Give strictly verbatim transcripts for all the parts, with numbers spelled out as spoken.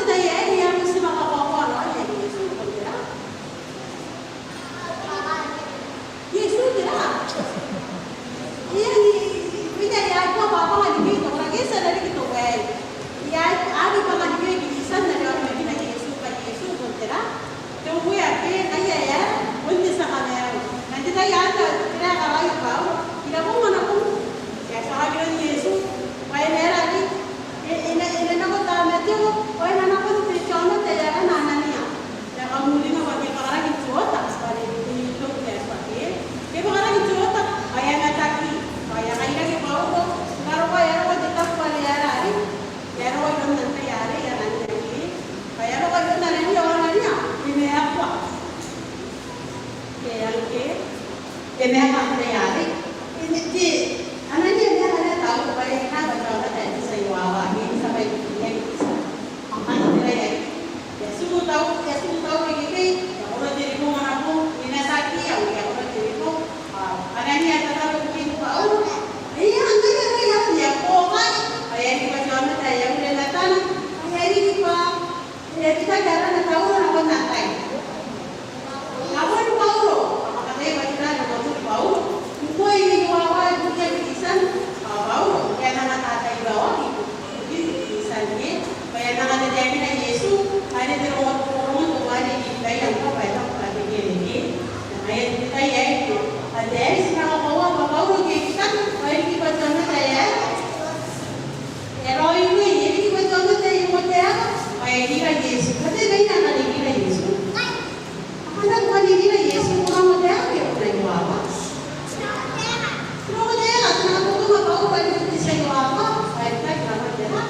Taian aei, e a mwaiti ma kakoaua raoi Iesu, bon tera? Iesu tera? Iai, iai, iai, ko baba ngke ti ongora ke ti a riki teuaei. Iai, a riki baba ngke ti a riki, ti a riki Iesu, bwa Iesu bon tera? Te Uea ke, ngaia e aera bon te tia kamaiu. Ma n te tai anne, tera ae karaoia Bauro? Iraua ngkana bon e a tia n riki Iesu, bwa e na aera riki? E, e na, e na nako Tamateo, ao e na nako n te, te aomata ae arana Anania. E a kamwaringa bwa e a bwakaraki n te oota, bwa e, e, e toki te Atua ke. E bwakaraki n te oota, ao e a mataki, ao e a kairaki Bauro, n aron ae e a roko n te tabo are e aera riki? E a roko iroun antai arei? Anania ke. Ao e a roko iroun Anania, ao Anania e maeka. Ke, ke. E maeka antai arei? E, e, Anania e maeka naba Bauro bwa e na bwa te aomata ae tia iowawa, e tia bwa e na bwa e tia. Ao ngkanne tera ae e a tiku Bauro, e a tiku Bauro ikekei, e a koro te ribong ana bong, e na taki, ao e a koro te ribong. Ao Anania e tataro ibukin Bauro. E a, ngaia are e a, e a buokai, ao e a riki bwa te aomata ae e a ure matana, ao e a riki bwa e a bitaki arana Bauro nakon antai? Nakon Bauro. Ao kam ataia bwa tera ae e na mwakuri Bauro? Ngkoe e iowawa ibukia Kristian, ao Bauro e a manga tatairawaki ibukin Kristian, ke? Bwa e a manga taetaekina Iesu, are te rongorongo teuare e riai ngkoa bwa e taku bwa te kereke. Ngaia te tai aei, ao te aei ti na kakoaua bwa Bauro ke e bitaki, bwa e riki bwa te aomata ae e raoiroi, e riki bwa te aomata ae e moteaki, ao e riki Iesu. Bwa tera ae e na riki Iesu? Akana ko na riki Iesu, ko na moteaki, ko na iowawa. Ko na moteaki, ti na katotoma Bauro bwa e riki te tia iowawa, bwa e bitaki nakon tera?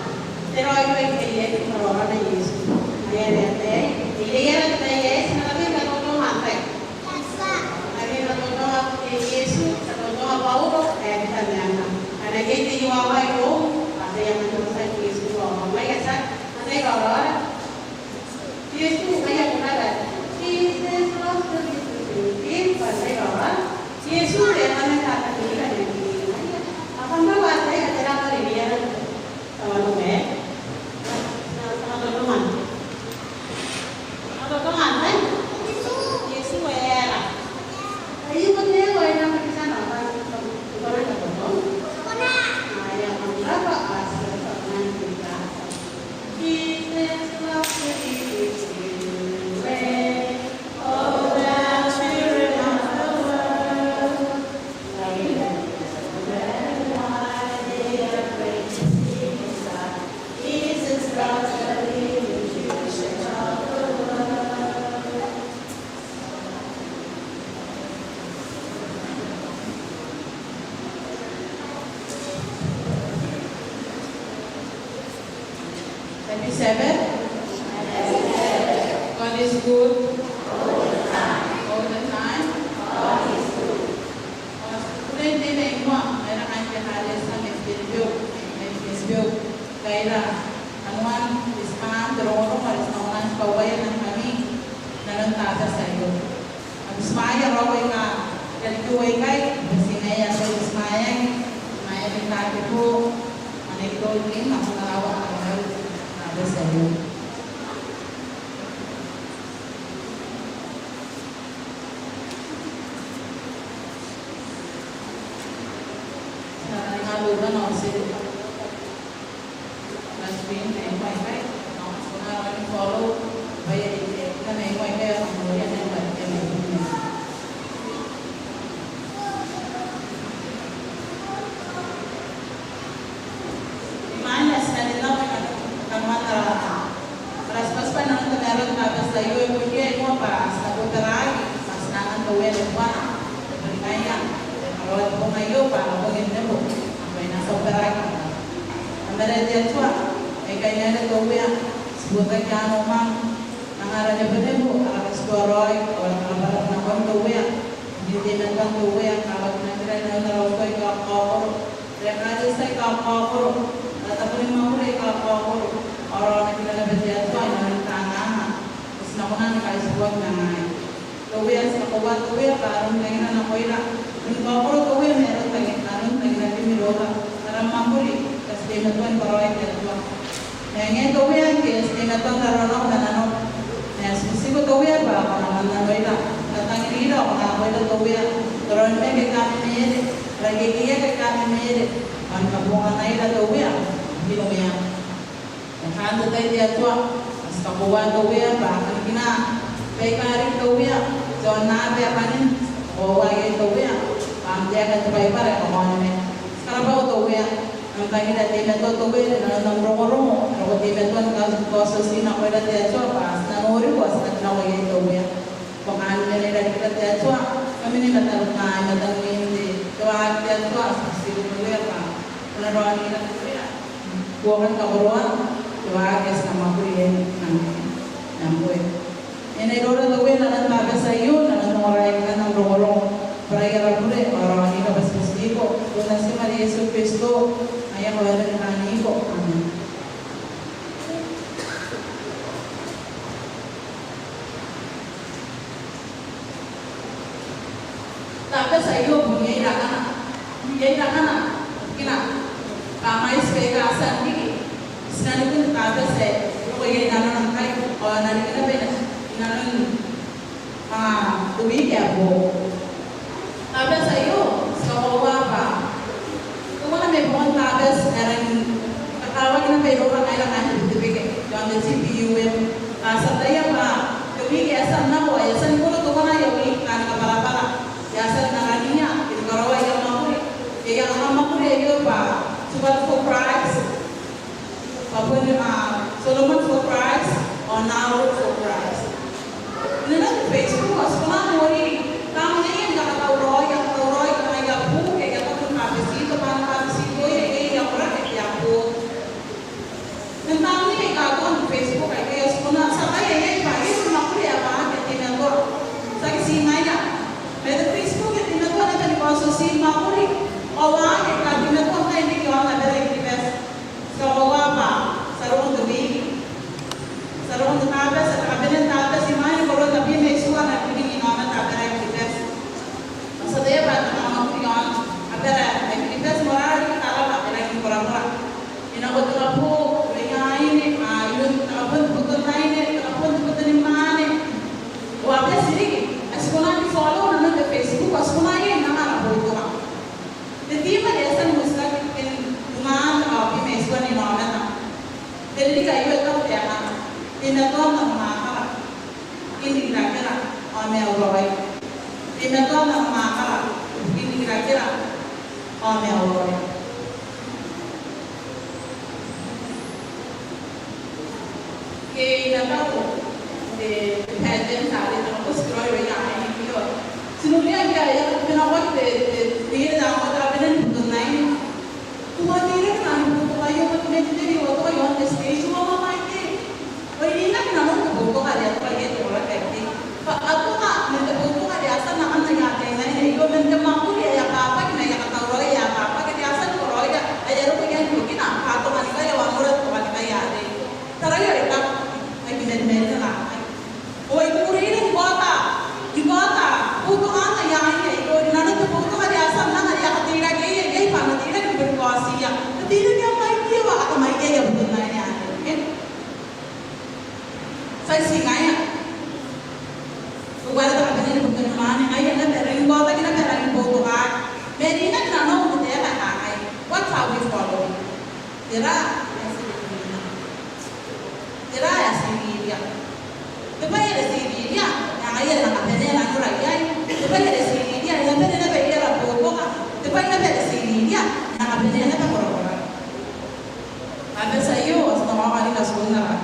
Te raoiroi ke e riki maroroana Iesu. Ngaia are te tai aei, te tai aei, ti na katotoma antai? Are e na totonga Iesu, e na totonga Bauro, e a bita meana. Ngkana iai te iowawa irou, a tia n anganira Iesu iowawa. Ngaia tia, a tia n iowawa. Iesu, ngaia ko na bati. Jesus loves the little things. A tia n iowawa. Iesu, e a tia n anganira. Ngaia. A kanga bwa a tia n anganira. Tao anne, e? Ti na, ti na totonga. Ti na totonga, e? Iesu e aera? Ai ko te ko e na mwaiti na ba, ko na totonga. Ai a kanga bwa a tia n anganira. Jesus loves the little children. Oh, the children of the world. Happy Sabbath. God is good. All the time. Ao ti kukurei n te tai aei moa, ngaira kaain te ekaretia mai Betebeo, mai Betebeo. Ngaira kanoan te timangan te rongorongo are ti na kona n tibwaia nakoimi inanon te Tabati aio. Kam butimwaea raoi aika a riki ikai, bwa ti ngaia ae ti butimwaeaki, butimwaeaki n aki boo, ma n aki roroko nakon ara waaki n te Tabati aio. Imwain ae ti na rin nako i nanon ara tibwatibwa inanon te maroro n te Tabati aio, e bon riai moa bwa ti na bobaraki bwa ti na angan te Uea te tibwanga, te bong aio, bwa te bong aio bwa ana bong n nebo, bwa e na bobaraki. Tamara te Atua, aikai ngaira te Uea, ti botaki i aon omam, n anga ara nebonebo, ara katituaraoi, ao ara karabwarabwa nakon te Uea, n te matan te Uea, kawakinakira inanon ara utu aika kakaokoro, ara ekaretia aika kakaokoro, ara tabo ni mwakuri aika kakaokoro, ao raonakira naba te Atua inanon te kanganga, bwa ti na kona ni kaitiboaki ma ngaai. Te Uea, ti na kakoaua te Uea bwa aron tangira nakoira, aron kaokoro te Uea ma aron tangi-, aron tangirabimi iroura, ara mwakuri, bwa ti teimatoa ni karaoi te Atua. Ngaia te Uea ngke ti teimatoa n raroa nako ma nanom. Ma ti butiko te Uea bwa ko na mannanoira, ko na tangirira, ko na akoira te Uea. Te roro ni meke aika memeere, ara kekeiaki aika memeere, ao ni kabonganaira te Uea ibukin umeam. E kantaninga te Atua, ao ti kakoaua te Uea bwa kanikina baika riki te Uea, ti aonnaba ae bwanin, ti kakoaua iai te Uea bwa am taeka te Baibara e kamoamoa. Ti karabwa te Uea. N am tangira teimatoa te Uea inanon am rongorongo, ao ko teimatoa ni kaoti, kaotioti nakoira te Atua bwa ti na noriko ao ti na nako iai te Uea. Ko kani mena irarikira te Atua, ko mena i matara, i mataniwin te, te waaki te Atua, ti butiko te Uea bwa ko na raonira te Uea. Buokan kakoroan te waaki ae ti na mwakuri iai. Amen. N am bue. E na iroura te Uea n aran Tabati aio, n aran ongoraeakinan am rongorongo, baraia ara bure, ao raonira bwa ti butiko, iroun Natim are Iesu Kristo, ae ko a tia ni kaniko. Amen. Tabati aio bon iai rakana. Iai rakana, kina, kamwaiti baika a tia n riki, ti na riki n te Tabati ae roko iai nanona ngkai, ao a na riki naba inanon, a, te wiki ae boou. Tabati aio, ti kakoaua bwa teuana mai buakon Tabati ae rangi ni kakawaki naba iroura ngaira kaain te Betebeke, iaon te T P U M. A, ti ataia bwa te wiki ae tia n nako, e a tia ni koro teuana aia wiki ni kabwarabwara. E a tia n arania, e karaoa aia mwakuri. Aia mwakuri aio bwa Tobal for Christ, bwa bon, a, Solomon for Christ, ao Nauru for Christ. Inanon te Facebook, ao ti kona n nori, kam na iai ni kakatauraoi, a katauraoi, kanga aia book, aia book ni kabwabetito, bwa ni kabwabetitoia, aia, aia koraki, aia book. N taai aika a tia n Facebook, aika a tia n kona, ti ataia iai bwa iai te mwakuri ae waaki ae teimatoa. Tiaki ti ngaia. Ma te Facebook e teimatoa naba ni kaotioti mwakuri ao waaki aika teimatoa n tai n riki iaon abara i Kiribati. Ti kakoaua bwa ti a roko n te wiki, ti a roko n te Tabati, ti a kabanea n Tabati imwain koroan abara mai tua n riki n inaomata abara i Kiribati. Ao ti ataia bwa te kamwakuri iaon abara i Kiribati, moarara riki Tarawa, e rangi ni korakora. E nako te kabo irouia aine, a, iroun te kabo n te boto n aine, te kabo n te boto ni mwaane. Ao a bati riki, a ti kona ni follow nanon te Facebook, a ti kona iai n anga ara boutoka. Te tiim are e a tia ni motikaki ke n tungaan te kaoki mai tua n inaomata. Te ririki aio e taku taekana: Teimatoa n nako mwaakara ibukin rikirakera ao maiuraoira. Teimatoa n nako mwaakara ibukin rikirakera ao maiuraoira. Ke I na taku, te, te pageant are e na boti raoi irouia aine aio. Ti noria ngkai e a kabanea ngkoa te, te, te, te, te, te boto n aine. Ao a teirake naba ni boutoka aio, ma te, ma te, te, boutoka iaon te stage, ao a mamaite. Ao e rinaki nanon te boutoka are a toka iai te koraki aei. Bwa a toka man te boutoka are a tia n anganna aia ataeinaine aio, man te mwakuri ae a kabwaki ma aia katauraoi ae a kabwaki, are a tia ni karaoia, ae a roko iai n rokina, bwa a tokanikai ao a nora te tokanikai arei. Taraia, ao I taku, ai kimarimari naba ngai. Ao I kukurei ni kaota, ni kaota boutokaan aia aine aio inanon te boutoka are a tia n anga, are a kateirakeia iai, bwa a na teirake ni boni kaotiia. A na teirake a mwaitiia ao a katamaia aia boto n aine arei. Tiaki ti ngaia. Teuare te kabanea ni boto ni mwaane, ngaia naba e rangi ni kaotaki naba, e rangi ni boutokaaki. Ma e rinaki nanou te taeka ae kangai: What are we following? Tera ae ti riria? Tera ae ti riria? Te bwai are ti riria, e a ngaia are e na kabanea nanora iai. Te bwai are ti riria, e na bane naba iai ara boutoka. Te bwai naba are ti riria, e na kabanea naba korakorana. Tabati aio, ao ti na kaoka riki atuun ara,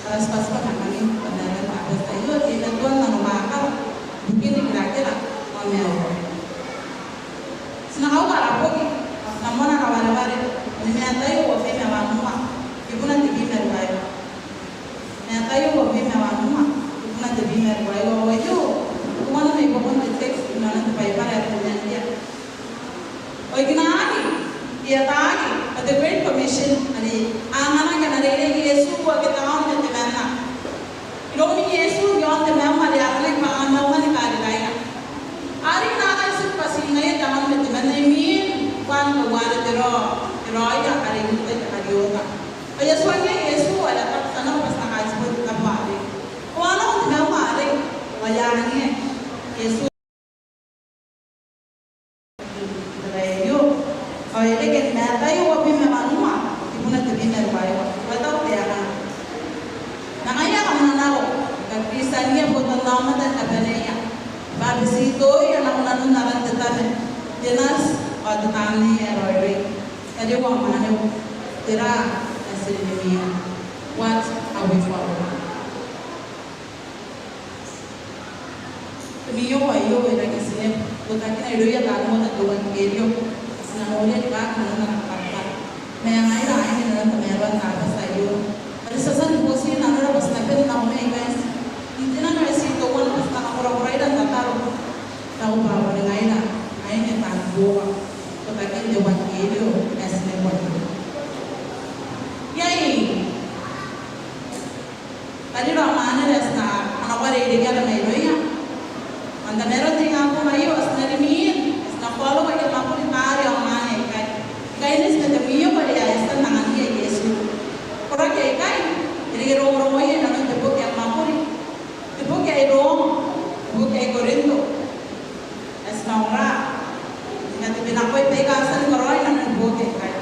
ara tibwatibwa ma ngkami, bwa n aran Tabati aio, teimatoa n nako mwaakara ibukin rikirakera ao maiuraoira. Ti na kauka ara boki, ao ti na moana ara wareware ni Mataio uabwi ma wanua, kibuna tebwi ma ruaiwa. Mataio uabwi ma wanua, kibuna tebwi ma ruaiwa. Ao aio teuana mai buakon te text inanon te Baibara ae te Mandia. Oikinaaki e ataaki bwa te Great Commission are a anganaki ana reirei Iesu ake taon ma temanna. Iroun Iesu iaon te maiu are a aranaki bwa ana maiu ni Karineia. A riki naakai n tiku bwa ti ngaia taon ma temanna imwin uaan teuare te rao, te raoia are Iuta Ikariota. Ao e a tuangia Iesu Reken Mataio uabwi ma wanua, kibuna tebwi ma ruaiwa. Ao e taku taekana: Ma ngaia kam na nako ni kakiritiania botannaomata ni kabaneia, bwabetitoia nako nanon aran te Tama, te Nati, ao te Tamnei ae Raoiroi. Tariu ao mwaneu, tera ae ti rinimia? What are we following? Te mwiokoa aio e rangi n tiku, bukina irouia taan oota te euangkerio. Ti na noria ni kaaki nanona ni kabwarabwara. Ma ngaira aine inanon tamaroan te Tabati aio, are ti a tia ni boti nanora bwa ti na bane n nako mai ikai n te nano ae ti teuana bwa ti na kakorakoraira n tataro. Tao bwa boni ngaira aine taan buoka, butakin te euangkerio ae ti neboaki. Iai tarira ao mwanera ae ti na kanakoa reireia mairouia. Ao n tamaroan te ingabong aio ti na rimwi, ti na follow aia mwakuri taari ao mwane aikai. Ikai neti ma te mwiokoa are e a tia n angania Iesu. Koraki aikai e reke rongorongoia inanon te boki ae Mwakuri, te boki ae Rom, te boki ae Korinto. Ae ti na ongora, ni katebenakoi baika a tia ni karaoi inanon boki aikai.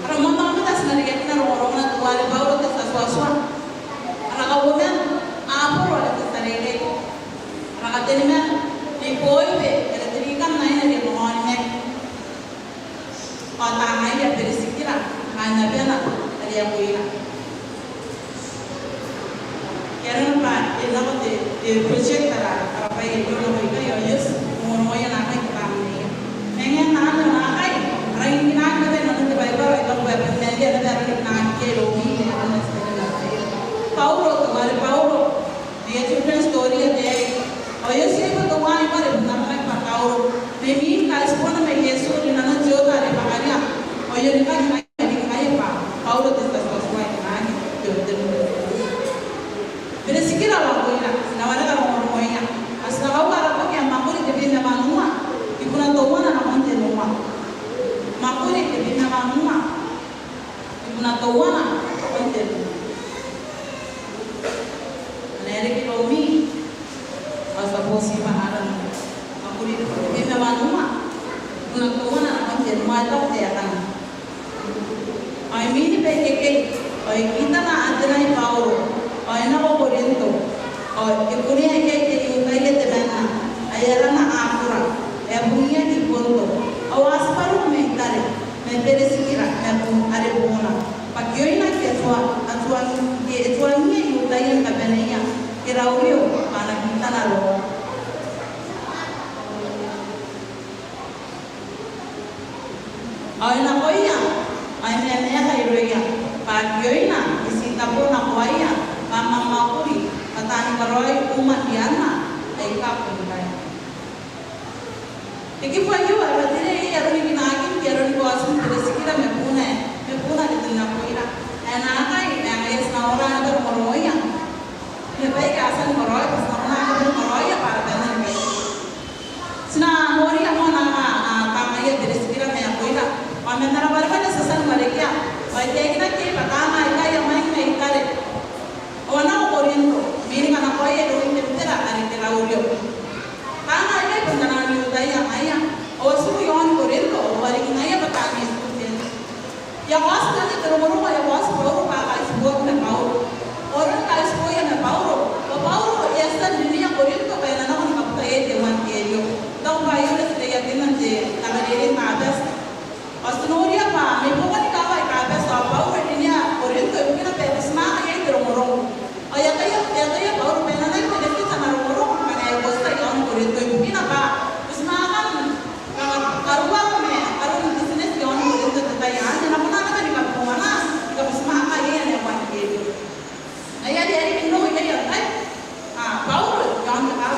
Ara moan aomata ae ti na rikakina rongorongona teuare Bauro te Tia Tuatua. Ara kauoman, Aboro are te tia reirei. Ara katenimaki, Nei Boibe are te rikan aine are e manga onimaki. Ao tangaia Biritikira, kaain abana are Akuira. Ke arona bwa e nako te, te project ara, ara bwai aio nako ikai ao e oti rongorongoia naakai te tamnei. Ma ngaia anne naakai, a rangi ni kinaaki naba inanon te Baibara, ao I taku bwa e bane n riai naba aron kinaakikei iroumi n aron ae ti taekinna naba. Bauro, teuare Bauro. N aia children's story aei, ao e oti iai bwa teuaei bwa are bon arana bwa Bauro. Ma imwin kaitibona ma Iesu rinanon te oota are bakaria, ao e a rikaki ngaia, e a riki ngaia bwa Bauro te Tia Tuatua, e kinaaki te, te, te Biritikira ao Akuira, ti na wareka rongorongoia. Ao ti na kauka ara boki ae Mwakuri tebwi ma wanua, kibuna teuana nakon tenua. Mwakuri tebwi ma wanua, kibuna teuana nakon tenua. Ana ereki romi, ao ti a boti bwa arana. Mwakuri tebwi ma wanua, kibuna teuana nakon tenua, e taku taekana: Ao imwin baikekei, ao e kitana Atenai Bauro, ao e nako Korinto, ao e kunea iai te I-Iutaia temanna, ae arana Akura, ae bungiaki i Ponto, ao a tibwa roko mai Itare ma Biritikira ma buuna are buuna, bwa kioina ke a tua, a tua, ke e tuangiia I-Iutaia ni kabaneia Kiraurio bwa ana kitana Rom. Ao e nakoia, ao e maeaaki irouia, bwa kioina e titebo nakoaia bwa a manga mwakuri bwa taani karaoi uma n rianna aika kunikai. Te kibu aio e bati irouia aron kinaakin ke aron kaotin Biritikira ma buuna, ma buuna are Akuira. Ao naakai, ma ngaia ti na ongora naba rongorongoia. Ni baika a tia ni karaoi, bwa ti na ongora naba rongorongoia bwa ara bane n riai. Ti na noria moa naba, a, kangai Biritikira ma Akuira. Ao man ara bwaribwari ti a tia ni warekia. Ao e taekinaki bwa kanga aikai a mwaing mai Itare. Ao a nako Korinto, imwin kanakoaia iroun te Emperor are Kiraurio. Kanga aikai bon kanoan I-Iutaia ngaia. Ao a tiku i aon Korinto, ao a riki ngaia bwa taani student. E a kaoti ngkanne te rongorongo, e a kaoti Bauro bwa a kaitiboaki ma Bauro. Ao aron kaitiboia ma Bauro, bwa Bauro e a tia n rinea Korinto bwa e na nako ni kabuta iai te euangkerio. Tao bwa aio are ti reiakinna n te, n te reirei n Tabati. Ao ti noria bwa mai buakon kawa aika a bati ao Bauro e rinea Korinto ibukina bwa e butimwaaka iai te rongorongo. Ao e ataia, e ataia Bauro bwa e na nangi benefit ana rongorongo ngkana e kaotia i aon Korinto ibukina bwa butimwaakan karuoan ma aron business i aon Korinto n te tai anne, e na kona naba ni kabongana, ni kabutimwaaka iai ana euangkerio. Ngaia are e a riki n roko iai ao ngkai, a, Bauro i aon te ka,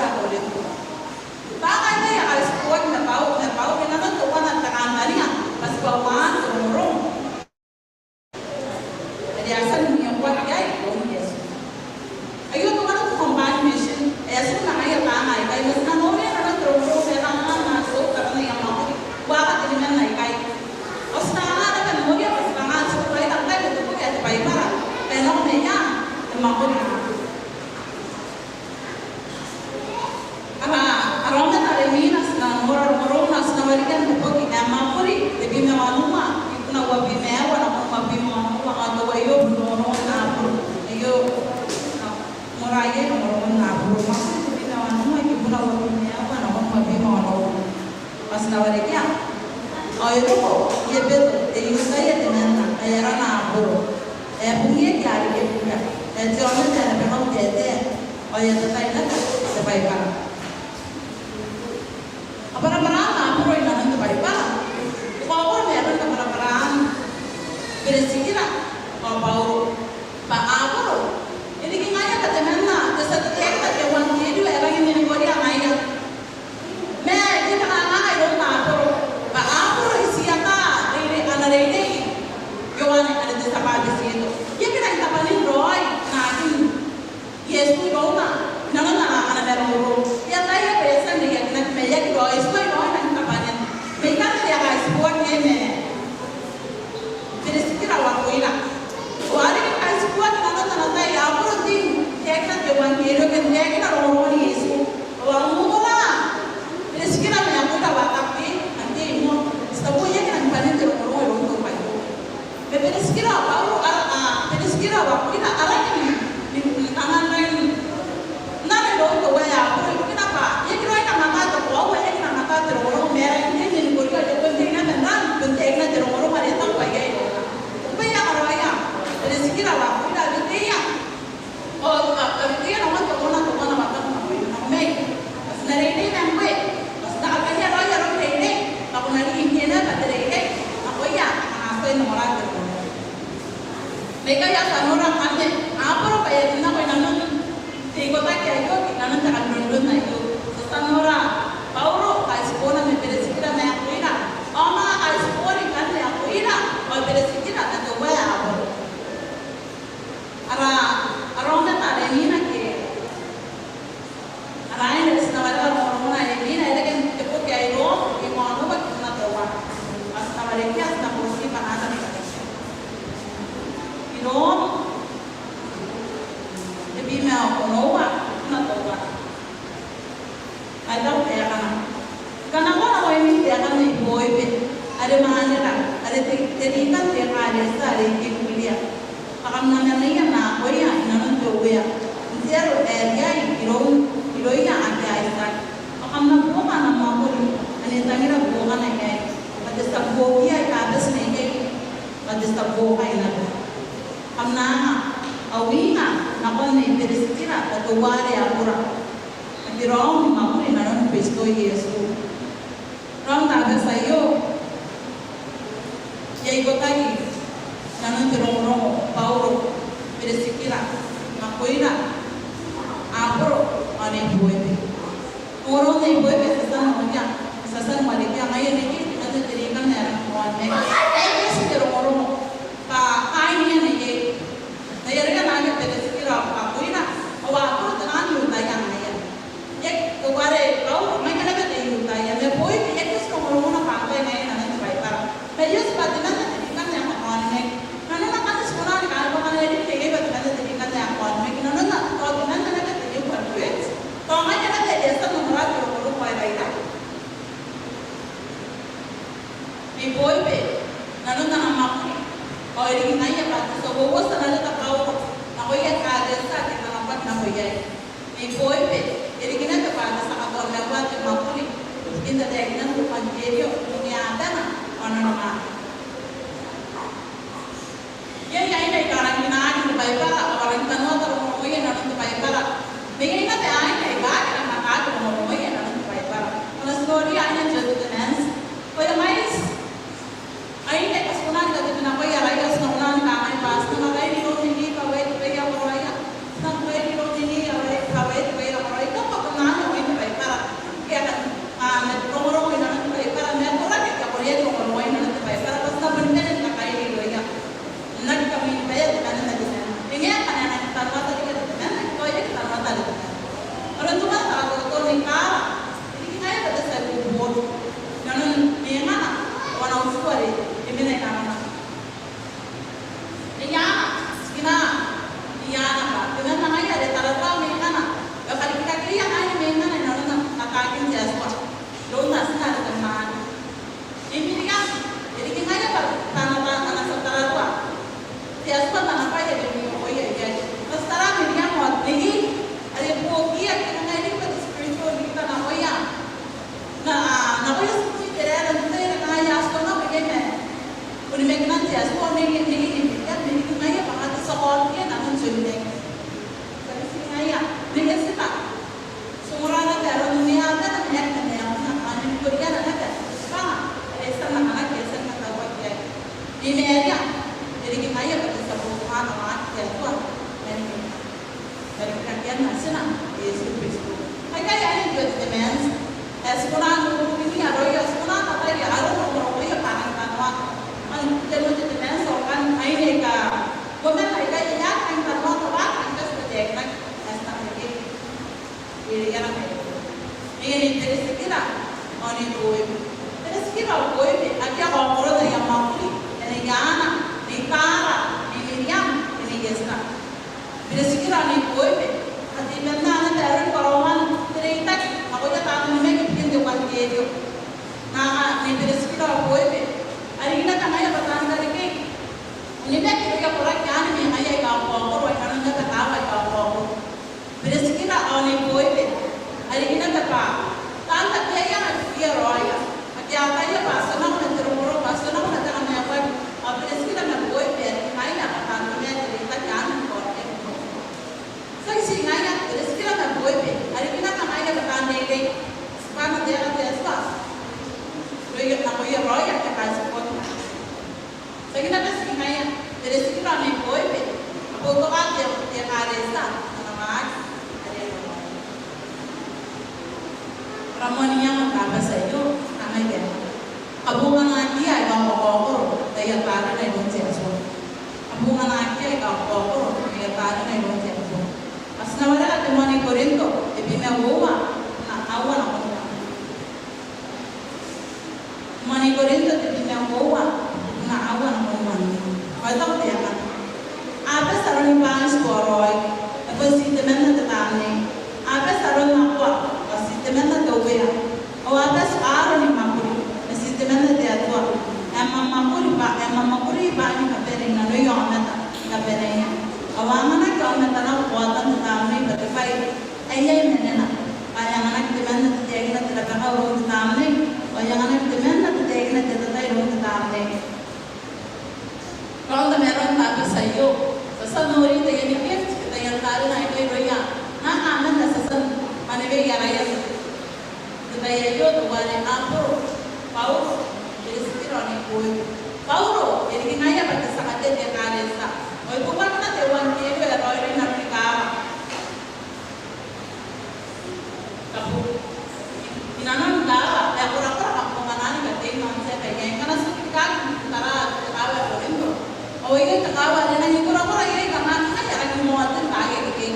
Ao ti na warekia. Ao e roko i Ebeto te I-Iutaia temanna, ae arana Aporo, ae bungiaki Arekebia, ae te aomata ae na bwakau taetae, ao e a tatai naba te Baibara. Kabwarabwaraan Aporo i nanon te Baibara. Ko a kona n kabwarabwaraan Biritikira ao Bauro. Bwa Aporo e riki ngaia bwa temanna te tia taekina te euangkerio ae rangi ni korea ngaia. Ma e kangaanga iroun Aporo bwa Aporo e tii ata reirei, ana reirei Ioane are te tia bwabetito. E aki rangi ni kabane raoi nanon Iesu irouna, i nanon ana, ana maroro. E ataia bwa e a tia n reiakinaki ma e aki raoi, e tuai raoi rangi ni kabane. Ma ikanne a kaitibo ma Biritikira ao Akuira. Ao a riki ni kaitiboaki i nanon ana tai Aporo n taekina te euangkerio ke n taekina rongorongon Iesu. Ao a ongo ngkoa Biritikira ma Akuira ao a taku, ante moa, ti taku e aki rangi ni bane te rongorongo iroun te Baibara. Ma Biritikira ao Bauro, a, a, Biritikira ao Akuira a rangi ni, ni, ni kangaanga n nano iroun teuaei Aporo, ibukina bwa e aki raoi namataa te koaua, e aki namataa te rongorongo, ma e rangi ni, ni korea, e bon taekina, bon taekina te rongorongo are e taku bwa iai irouna. Ngkoe a karaoia Biritikira ao Akuira, a weteia. Ao a, a weteia nakon teuana, teuana, a taku nakoina, nako mai. Ao ti na reirei ma ngkoe. Ao ti na kabaea raoi aron reirei. Ao ko na riki ngke naba te reirei nakoia, a na tuai n ongora te rongorongo. Ma ikai ti a nora ngkanne Aporo bwa e a tia n nako i nanon te ikotaki aio, i nanon te kamronron aio. Ti a tia n nora Bauro kaitibona ma Biritikira ma Akuira. Ao manga kaitibori ngkanne Akuira ao Biritikira ma teuaei Aporo. Ara, ara aomata are imwina ke ara aine are ti na wareka rongorongona are imwina, e reke n te boki ae Rom, imwain onoua, kina teuana. Ao ti na warekia, ti na boti bwa N na warekia. I Rom, tebwi ma onoua, kina teuana. Ao e taku taekana: Kanakoa nakoimi taekan Nei Boibe, are mwanera, are te, te rikan te ekaretia are i Kenkiria, bwa kam na manaia naakoia i nanon te Uea, n te aro ae riai iroun, irouia ake a itiaki. Bwa kam na buoka ana mwakuri ane e tangira buokana iai, bwa te tia buokia aika bati n ikekei, bwa te tia buoka naba. Kam na anga au inga nakon Nei Biritikira bwa teuare Akura, ake raou ni mwakuri i nanon Kristo Iesu. Raou n Tabati aio, e a ikotaki i nanon te rongorongo Bauro, Biritikira, Akuira, Aporo, ao Nei Boibe. Rongorongon Nei Boibe ti a tia n noria, ti a tia ni warekia, ngaia neiei, anne te rikan ae rang n oneaki. Ai bati te rongorongo bwa kaain ia neiei. Ngaia are ngkanne Biritikira ao Akuira, ao Aporo te naan I-Iutaia ngaia. E, teuare Bauro, ngaia naba te I-Iutaia. Ma Boibe, e aki oti rongorongona bwa ngkai ngaia i nanon te Baibara. Ma e oti bwa temanna te rikan ae kakaonimaki. Nanona ngkanne ti kona ni kabwakaa naba te rikan ae kakaonimaki. Nanona, tao temanna naba te rikan ae kakaonimaki. Tao ngaia naba te rikan ae kakaonimaki. Nei Boibe, nanon ana mwakuri, ao e riki ngaia bwa te tia uouota n arora Bauro nakoia ekaretia ake a kanakoaki nakoia. Nei Boibe, e riki naba bwa te tia katoa maua te mwakuri ibukin tataekinan te euangkerio, n ongeabana ao nanomaua. Iai aine aika a rangi n aki te Baibara, ao a rangi n kanoata rongorongoia i nanon te Baibara. Ma iai naba aine aika aki rangi n aki rongorongoia i nanon te Baibara. Ko na ti noria aine n te Old Testament. Ao iai aine aika ti kona ni kateimatoa nakoia, ao ti na kona ni kangai bwa ti na makairi iroun Nei Nei bwa e tuai akoraia. Ti na makairi iroun Nei Nei bwa e tuai akoraia. Tao ko na anne aine n te Baibara. Ke a kan, a, rongorongo i nanon te Baibara. Ma e korakora ke a korakora rongorongo i nanon te Baibara. Bwa ti na boni bane ni kakairi irouia. N aki kamwin bae temanna ma temanna. E ngae ngkana e nang kanoata Beretikira Boebe, akea kaokorona i aia mwakuri, e Nei Ana, Nei Tara, Nei Miriam, e Nei Esta. Beretikira Nei Boebe, a teimatoa naba aron karaoan te reitaki nakoia taan onimaki ibukin te euangkerio. Nako Nei Beretikira Boebe, a riki naba ngaia bwa taan karekei onimaki irouia koraki anne ma ngaia aika kakaokoro, i nanon naba kaawa aika kakaokoro. Beretikira ao Nei Boebe, a riki naba bwa taan tabeaianga ibukiia raoia. Ake a ataia bwa a tia n nako ma te rongorongo, a tia n nako ma te kamaekoaki. Ao Beretikira ma Boebe, a riki ngaia bwa taan onimaki irouia te reitaki anne ni kaokia. Tiaki ti ngaia, Beretikira ma Boebe, a riki naba ngaia bwa taan reirei. Tibwaan te eka te Atua irouia, nakoia raoia ake a kaitibo. Tiaki naba ti ngaia, Beretikira ao Nei Boebe, a boutoka te, te ekaretia n ana waaki are e na waaki. Ara moan iango n te Tabati aio, kangai te, kabonganakiia aika kakaokoro n aia tarena iroun te Atua. Kabonganakiia aika kakaokoro n aia tarena iroun te Atua. Ao ti na wareka te moan I-Korinto, tebwi ma uoua, n aua nakon uoua. Moan I-Korinto tebwi ma uoua, n aua nakon uoua. Ao e taku te aeka. A bati aroni bwaai n tuoa raoi, e bon ti temanna te Tamnei. A bati aron nakoa, ao ti temanna te Uea. Ao a bati aron ni mwakuri, ma ti temanna te Atua. E a mwamwakuri bwa, e a mwamwakuri bwaai ni kabane i nanoia aomata ni kabaneia. Ao a anganaki aomata nako kaotan te Tamnei bwa te bwai ae iai manena. Bwa e anganaki temanna te taekina te rabakau iroun te Tamnei, ao e anganaki temanna te taekina te atatai iroun te Tamnei. Raon tamaroan te Tabati aio, ti a tia n nori taiani gift ke taian tarena aikai irouia naaka aman ae ti a tia n manewei araia n te tai aio, teuare Aboro, Bauro, Beretikira ao Nei Boebe. Bauro e riki ngaia bwa te tia katea te ekaretia. Ao e bobakina te euangkerio ae raoiroi i nanoni kaawa. Tabu. I nanon kaawa, e a korakora kabonganaana katein aon te aba iai. Ngkana ti rikirake n tara te kaawa ae Korinto, ao iai te kaawa are e nangi korakora iai, kanga, kanga e a rangi ni moaten bwaai akekei.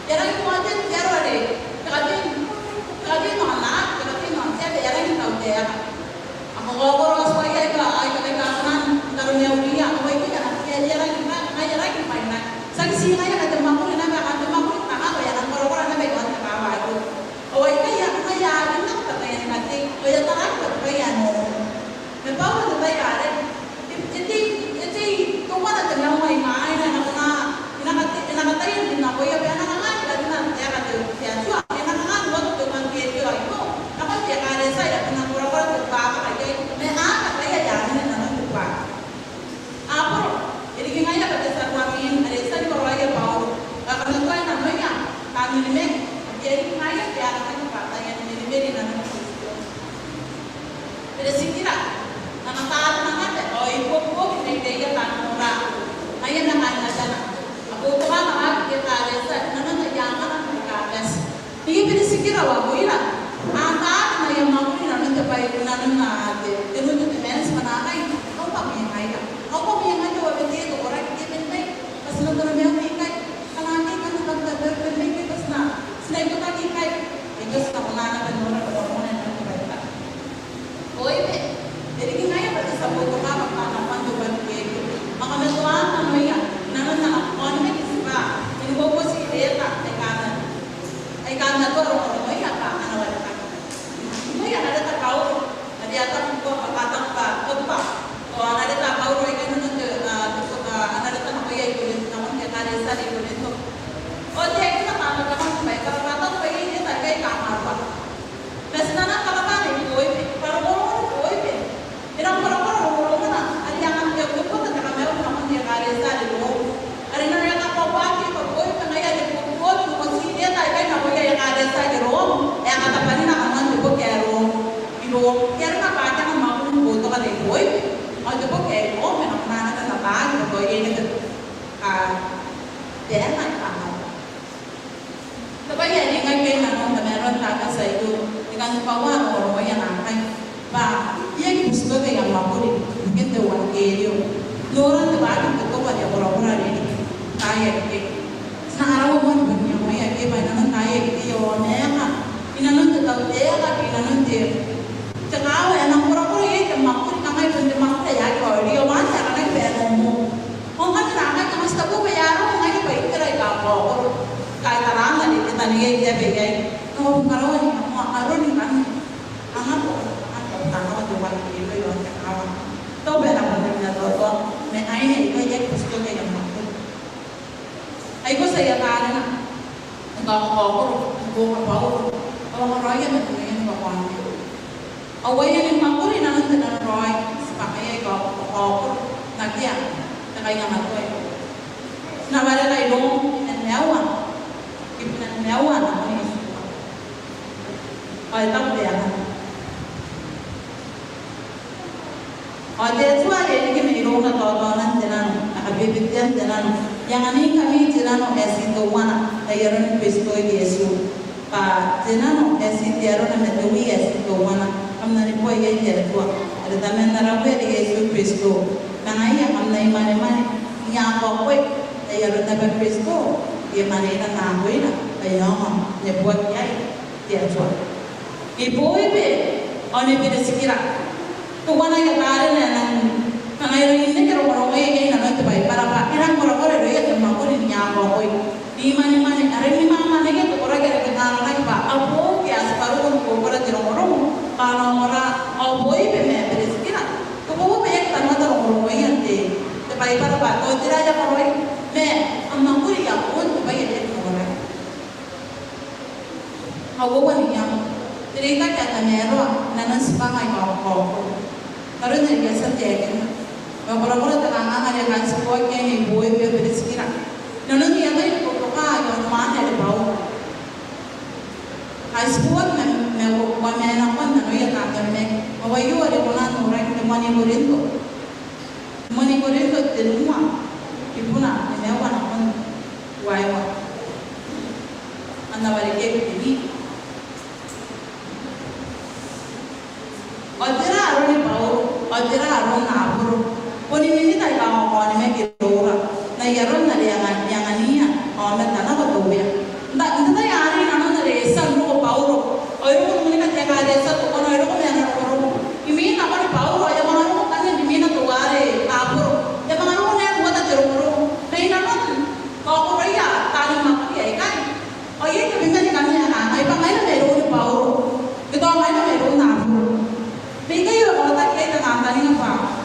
E a rangi ni moaten te aro are te katei, te katei n aonnaba, te katei n aon te aba, e a rangi ni tautaeka. A kakaokoro aika, aika, aika a kona n taromauriia, ao aikai a na, e a rangi ni bwai, e a rangi ni bwainaki. Tiaki ti ngaia ma te mwakuri naba, ma te mwakuri n kakaongoro ao e a nang korakora naba i aon te kaawa aio. Ao aikai a, aikai a rin nako bwa taiani katei, ao e a taraaki bwa te bwai ae normal. Ma Bauro n te tai arei, e, e tei, e tei teuana te maunga imwaina, e na kona, e na kate, e na kataia n rin nakoia bwa e na kanga ni karina te aeka te, te Atua, e na kanga n uoto te euangkerio aio nakon te ekaretia ae e a kona n korakora te buakaka iai, ma a kataia ae a mena i nanon te buakaka. Aboro e riki ngaia bwa te tia ruangin are e tia ni karaoia Bauro, bwa e kamatoai nanoia taan onimaki, ake e riki ngaia bwa e a rangaki bwa taian merimeri i nanon Kristo. Beretikira, n ana tarena naba ao e ibuobuoki n reireia taan ongora, ngaia ma kaain abana. A boutoka ana waaki te ekaretia i nanon aia angana ni kabati. Ngai Beretikira ao Akoira, a taraa n aia mwakuri i nanon te bwai, i nanon, a, te, te nutu te manage, ma naakai, au bwa mwengaia. Au bwa mwengaia, ao a bati te koraki te menmei, bwa ti na taromauri ikai. Kanga akea kanoan te taromauri ikai, bwa ti na, ti na ikotaki ikai. Aio ti na kona naba n nora bwa te moan ae te bwai aei. Boebe e riki ngaia bwa te tia boutoka bwa kanga kanoan te euangkerio. A kamatoa nanoia i nanon ana onimaki tibwaa, e ni bubuti reta aika a na, aika a na rongorongoia bwa a na warekaki. Ikai ana reta Bauro, are e a taku bwa, a taku bwa, ao ana reta Bauro aikai i nanon te, a, te, a, ana reta nakoia I-Korinto, nakon te ekaretia are I-Korinto. Ao te aekina bwa a na taku bwa, a taku bwa iai reta aikai aika a marua. Ma ti na nang karabwa Nei Boebe, bwa rongorongon Boebe e nang korakora rongorongona, are e a nang, e a uota te kamaiu nakon te ekaretia are Rom. Are nanona e a kakoauaki bwa Boebe ngaia are e buobuoki ni kaoti reta aikai nakoia ekaretia ake Rom, e a katabwanina kanoan te boki ae Rom. I Rom, e aera bwa akea ana mwakuri ni boutoka Nei Boebe, ao te boki ae Rom e na kona naba n tabaaki bwa tao iai naba, a, te aeka ae kamaiu. Te bwai ae riai ngkai i nanon tamaroan te Tabati aio, ni kan kakoaua rongorongoia naakai bwa iai ni butikake aia mwakuri ibukin te euangkerio. Noran te waaki n te toko are e korakora riki n taai akekei. Ti na karaua moa ni bon iangoia akekei bwa i nanon taai akekei ao a maeka i nanon te tautaeka ke i nanon te Te kaawa e nang korakora iai te mwakuri, kangai bon te mwakuri ae aki raoiroi, ao anne ae kangai bwa e nang moa. Ao ngkanne ngai I kamatoa tabeua bwa e aera ngkai bwa itera aika kakaokoro, aika I taraana are e taneiai te aba iai. Ao bon karaoan aia moa aroni ngkanne. Anga ko, anga ko, anga ko te wai ke iai aron te kaawa. Tao bwa e na bon te minatoatoa ma aine aika iai bwa ti toki aia mwakuri. Aio ti aia karina. Ngkai a kakaokoro, ngkai a kakaokoro, ao a karaoia ma te mwenga ni kakaonimaki. Ao aia ni mwakuri inanon te nanoraoi, ti bwa ngkai a kakaokoro, n akea te kainga matoai. Ti na wareka irouna, e na maiu, e na maiu, e na maiu. Ao e taku bwa e a Ao te Atua are e riki mairouna taotaonan te nano, ma kabebetean te nano, e anganingkami te nano ae ti teuana, n ai aron Kristo Iesu. Bwa te nano ae ti te arona ma te wi ae ti teuana, kam na neboa iai te Atua, are Taman ara Uea are Iesu Kristo. Ma ngaia kam na imwanemwane, ni kaokoi, n ai aron naba Kristo, e maneira naakoira, bwa e na ongo, neboaki iai te Atua. Ni booibe ao ni biritikira. Teuana aia karina ae nang, nang aira n reke rongorongoia inanon te Baibara bwa e rang korakora irouia te mwakuri ni kaokoi, ni imwanemwane, are ni mwamwaneia te koraki are kanga aranaki bwa a boou ke a tiba roko ni kaokora te rongorongo, bwa a na ongora. Ao booibe ma biritikira. Teuana bwa e aki tanwata rongorongoia n te, te Baibara bwa tao tera aia karaoia, ma a mwakuri iaon te bwai are e aki ongora. Ao uoua n iango, te reitaki ae tamaroa inanon tibwanga aika kakaokoro. N aron are I a tia n taekinna, e korakora te kanganga are e kaitiboaki iai ni booibe ao biritikira. Inanon aia tai ni boutoka i aon mwaane are Bauro. E kaitiboaki ma, ma uoman nakon nanoia taan taromauri. Ao aio are ko na noora n te moan I-Korinto. Moan I-Korinto tenua, kibuna nimaua nakon ruaiwa. Kam na warekia ibukimi. Ao tera aroni Bauro, ao tera aron Aboro? Boni minita aika kakaonimaki iroura, n ai aron are e anga, e anganiia aomata nako te Uea. N te, n te tai arei nanon are e tia n roko Bauro, ao e roko n uringa te ekaretia teuana, ao e roko ma ana rongorongo. Imwin nakoni Bauro, ao e a manga roko ngkanne imwina teuare Aboro. E a manga roko n uota te rongorongo. Ma inanon kaokoroia taani mwakuri aikai, ao iai tabeman ngkanne aika kangai bwa ngaira mairoun Bauro, ke tao ngaira mairoun Aboro. Ma ikai e uotaki iai te kantaninga bwa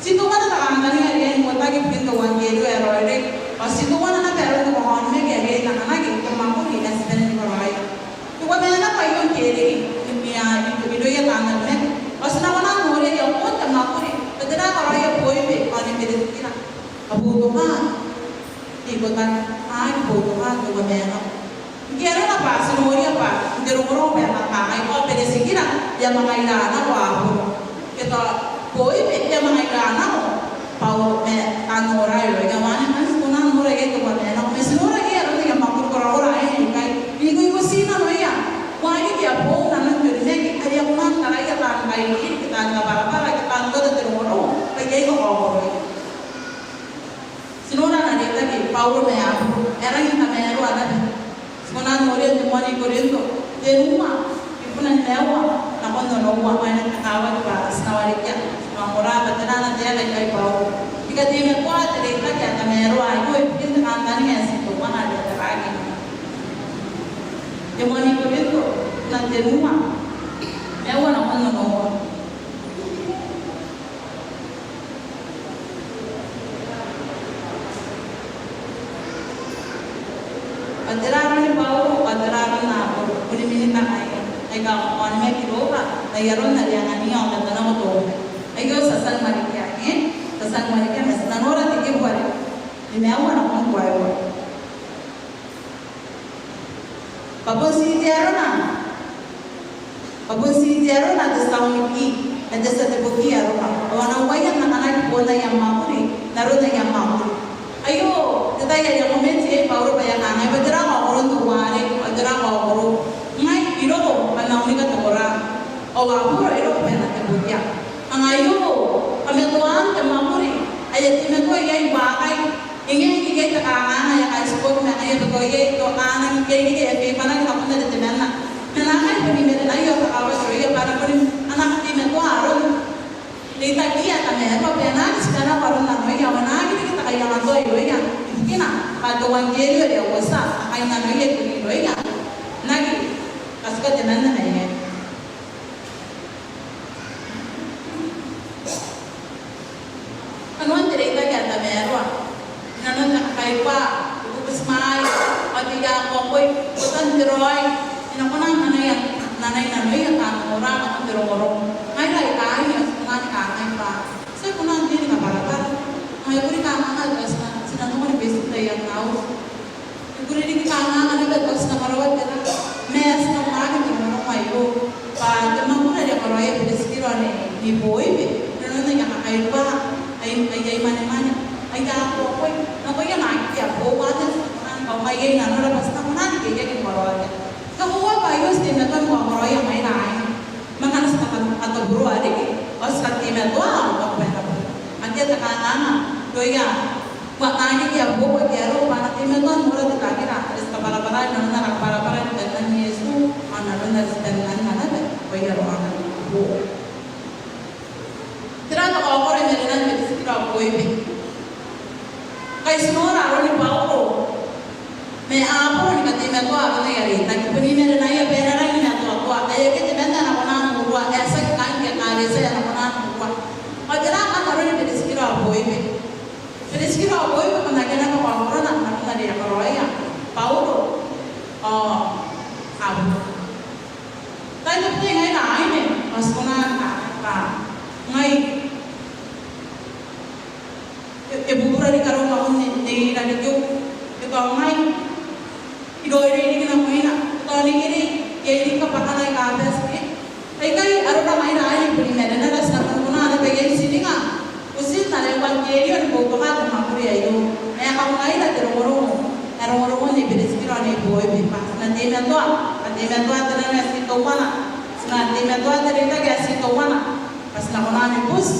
ti teuana te kantaninga are e uotaki ibukin te euangkerio ae raoiroi, ao ti teuana naba aron te kakaonimaki are e anganaki, te mwakuri ae ti bane ni karaoia. Te uoman nako aio n te ririki, i, i, i, irouia taan taromauri. Ao ti na kona n noria iaon te mwakuri bwa tera ae karaoia booibe ao ni biritikira. A boutoka te ikotaki, a aki boutoka te uoman nako. Ngke arona bwa ti noria bwa n te rongorongo bwa e a manga kangai, ao biritikira, e a manga ira nako Aboro. Ke tao booibe, e a manga ira nako Bauro, ma taan nora irouia. Ao anne ngkanne ti kona n nora iai te uoman nako. Ma ti nora iai aron aia mwakuri korakora aine aikai. N ikoikoti nanoia. Waaki ke a boou nanon te onimaki, are a kona n taraia taan kairiri, ke taan kabwarabwara, ke taan uota te rongorongo bwa iai kakaokoroia. Ti nora ana reitaki Bauro ma Aboro, e rangi n tamaroa naba. Ti kona n noria n te moan I-Korinto tenua, kibuna nimaua nakon onoua, ao e na kakawaki bwa ti na warekia, ti na ongora bwa tera ana taeka ikai Bauro. Ni kateimatoa te reitaki ae tamaroa aio ibukin te kantaninga ae ti teuana are e taraaki. Te moan I-Korinto, kibuna tenua, nimaua nakon onoua. Ao tera aroni Bauro, ao tera aron Aboro, boni minita aika, aika kakaonimaki iroura, n ai aron are e anganiia aomata nako te Uea. Aio ti a tia ni warekia, e? Ti a tia ni warekia, ma ti na nora te kibu are nimaua nakon ruaiwa. Bwa bon ti te arona, bwa bon ti te arona Tesaroniki, ma te tia teboki aroka. Ao a na uaia n anganaki boon aia mwakuri n aron aia mwakuri. Aio te tai are e a komenti iai Bauro bwa e a kangai bwa tera kaokoron teuare, ao tera kaokorou. Ngai I roko bwa N na unika te kora, ao Aboro e roko bwa e na tebokia. Kanga aio kamatoaan te mwakuri ae e teimatoa iai waakai. Ngke e riki iai te kanganga ae e kaitiboaki ma ngaia bwa tao iai tao a nang, ngke e riki e favour-naki nakon are temanna. Ma naakai boni marenaia ao kakawaki irouia bwa a na boni, a na Reitakiia tamaroa bwa e na aki tibwa nako aron nanoia, ao e na aki riki te kaiangatoa irouia, ibukina bwa te euangkerio are e a uotia, a kainnanoia iroia. N aki katuka temanna mai iai. Kanoan te reitaki ae tamaroa, inanon te kakairua, te butimwaea, ao te iakoakoi, botan te raoi, e na kona n anai, n anai nanoia taan ongora nakon te rongorongo. Ngaira aika aine ao ti kona ni kangai bwa ti aki kona n tei ni kabwarabwara. Ao e kuri kanganga bwa ti na, ti na nako ni beti n taian auti. E kuri riki kanganga naba bwa ti na karaoa te ra, ma ti na waaki n te rongorongo aio. Bwa te mwakuri are e karaoia Biritikira ao Nei, Nei Boibe, inanon aia kakairua, ai, ai, ai manemane, ai akoakoi, nakoia naake a boo, bwa ti na kona ni kaunga iai nanora bwa ti na kona ni kekeiaki ni karaoia. Ti kakoaua bwa aio ti teimatoa ni karaoia ngaira aine. Ma ngkana ti na kataburoa riki, ao ti kateimatoa, ao kabwaina bwa akea te kanganga irouia. Bwa naake a boo, akea raoi, bwa a na teimatoa n nora te takira are ti kabwarabwara, nanona ara kabwarabwara ni kainnanon Iesu, ao nanona are ti kainnanona naba, bwa iai aroia aia boo. Tera te kaokoro i marenan Biritikira ao Boibe? Ngkai ti nora aroni Bauro ma Aboro ni kateimatoa arona aia reitaki, bon i marenaia bwa e na rangi ni matoatoa, ae akea temanna ae na kona n urua, ae tiaki kaain te ekaretia ae na kona n urua. Ao tera ngkanne aroni Biritikira ao Boibe? Biritikira ao Boibe bon akea naba kaokorona n aron are e a karaoia Bauro ao Aboro. Tao tabetai ngaira aine, ao ti kona n anga, ngai, e, e bubura riki arou nakon nei, nei rarikeu, e kaongai, I raoiroi riki nakoina, tao n ikekei, iai riki kabwakana aika a bati. Aikai arora ngaira aine i bon marenara, ti na bon kona naba iai n tiringa utin ara euangkerio ni boutoka te mwakuri aio. Ma e kaungaira te rongorongo ae rongorongon Nei Biritikira ao Nei Boibe bwa ti na teimatoa, ti na teimatoa te nano ae ti teuana, ti na teimatoa te reitaki ae ti teuana, bwa ti na kona ni buti,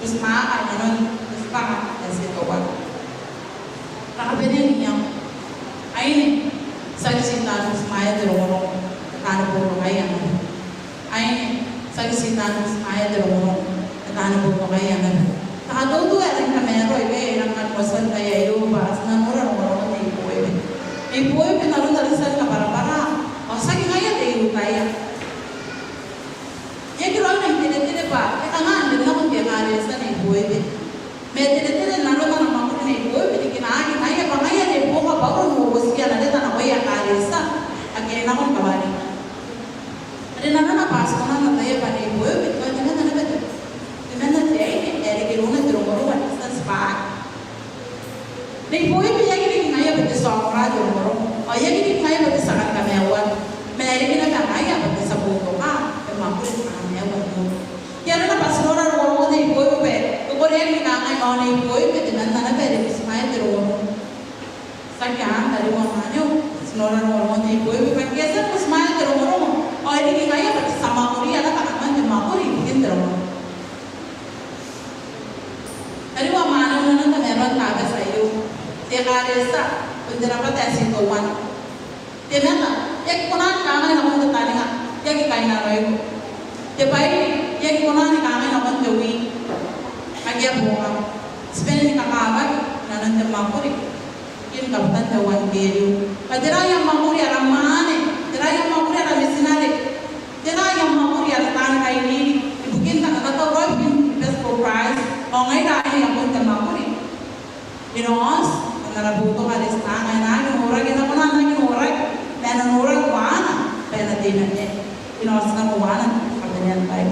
butimwaaka inanon te tibwanga ae ti teuana. Rakabanean iango. Aine, tiaki ti taani butimwaea te rongorongo, taani boutokaia naba. Aine, tiaki ti taani butimwaea te rongorongo, taani boutokaia naba. Te katautu ae rangi ni kamaroa iai, e rangi ni kamotian tai aio bwa ti na nora rongorongon Nei Boibe. Nei Boibe n aron are e tia ni kabwarabwara, ao tiaki ngaia te I-Iutaia. E aki raoi n teretere bwa e kanga n rin nakon te ekaretia Nei Boibe. Ma e teretere n aron ana mwakuri Nei Boibe, riki naake ngaia bwa ngaia are e buoka Bauro n uotia ana reta nakoia ekaretia ake a nako ni kawari. Are nanona bwa ti kona n ataia bwa Nei Boibe, tao temanna naba te, temanna te aine ae reke irouna te rongorongo are e tia n tibwaaki. Nei Boibe e aki riki ngaia bwa te tia ongora te rongorongo, ao e aki riki ngaia bwa te tia kani kamaiuaki, ma e riki naba ngaia bwa te tia boutoka te mwakuri ni kamaiuaki. Ke arona bwa ti nora rongorongon Nei Boibe bwa e koreaki ni kangai ao Nei Boibe temanna naba are e butimwaea te rongorongo. Tiaki anne, tariu ao mwaneu, ti nora rongorongon Nei Boibe bwa ngke e tia ni butimwaea te rongorongo, ao e riki ngaia bwa te tia mwakuria naba kanoan te mwakuri ibukin te rongorongo. Tariu ao mwaneu, nanon tamaroan te Tabati aio, te ekaretia bon te rabwata ae ti teuana. Te mata, e aki kona ni kangai nakon te taninga, I aki kainnanoiko. Te bwai, e aki kona ni kangai nakon te wi, akea bongam. Ti bane ni kakawaki inanon te mwakuri ibukin kabutan te euangkerio. Bwa tera aia mwakuri ara mwaane, tera aia mwakuri ara mitinare, tera aia mwakuri ara taan kairiri ibukin te kakatauraoi ibukin Best for Christ, ao ngaira aine ae bon te mwakuri. E na oti, n ara boutoka are ti na anga, e na aki noraki, e na kona n aki noraki, ma e na noraki uaana bwa e na teimatoa. E na oti nako uaana n te kabanean tai.